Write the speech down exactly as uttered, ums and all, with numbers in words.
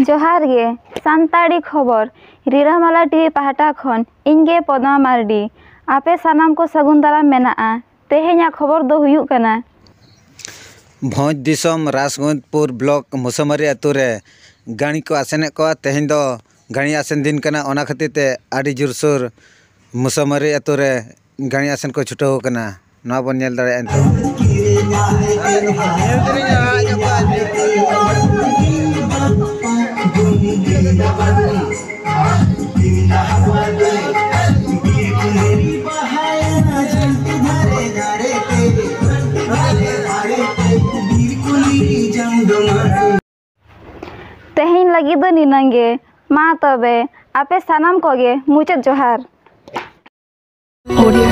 ᱡᱚᱦᱟᱨ ᱜᱮ, ᱥᱟᱱᱛᱟᱲᱤ ᱠᱷᱚᱵᱚᱨ, ᱨᱤᱞᱟᱹᱢᱟᱞᱟ ᱴᱤᱵᱷᱤ ᱯᱟᱦᱴᱟ ᱠᱷᱚᱱ ᱤᱧ ᱜᱮ ᱯᱚᱫᱢᱟ ᱢᱟᱨᱰᱤ᱾ ᱟᱯᱮ ᱥᱟᱱᱟᱢ ᱠᱚ ᱥᱟᱹᱜᱩᱱ ᱫᱟᱨᱟᱢ ᱢᱮᱱᱟᱜᱼᱟ᱾ ᱛᱮᱦᱮᱧᱟᱜ ᱠᱷᱚᱵᱚᱨ ᱫᱚ ᱦᱩᱭᱩᱜ ᱠᱟᱱᱟ, ᱵᱷᱚᱸᱡᱽ ᱫᱤᱥᱚᱢ ᱨᱟᱥᱜᱳᱵᱤᱱᱫᱽᱯᱩᱨ ᱵᱞᱚᱠ ᱢᱩᱥᱟᱢᱟᱨᱤ ᱟᱹᱛᱩ ᱨᱮ ᱜᱟᱹᱲᱤ ᱠᱚ ᱟᱥᱮᱱᱮᱫ ᱠᱚᱣᱟ᱾ ᱛᱮᱦᱮᱧ ᱫᱚ ᱜᱟᱹᱲᱤ ᱟᱥᱮᱱ ᱫᱤᱱ ᱠᱟᱱᱟ, ᱚᱱᱟ ᱠᱷᱟᱹᱛᱤᱨ ᱛᱮ ᱟᱹᱰᱤ ᱡᱳᱨᱥᱳᱨ ᱢᱩᱥᱟᱢᱟᱨᱤ ᱟᱹᱛᱩ ᱨᱮ ᱜᱟᱹᱲᱤ ᱟᱥᱮᱱ ᱠᱚ ᱪᱷᱩᱴᱟᱹᱣ ᱟᱠᱟᱱᱟ᱾ ᱱᱚᱣᱟ ᱵᱚᱱ ᱧᱮᱞ ᱫᱟᱲᱮᱭᱟᱜᱼᱟ ᱱᱤᱛᱚᱜ᱾ ᱛᱮᱦᱮᱧ ᱞᱟᱹᱜᱤᱫ ᱫᱚ ᱱᱤᱱᱟᱹᱝ ᱜᱮ᱾ ᱢᱟ ᱛᱚᱵᱮ, ᱟᱯᱮ ᱥᱟᱱᱟᱢ ᱠᱚᱜᱮ ᱢᱩᱪᱟᱹᱫ ᱡᱚᱦᱟᱨ᱾ Audio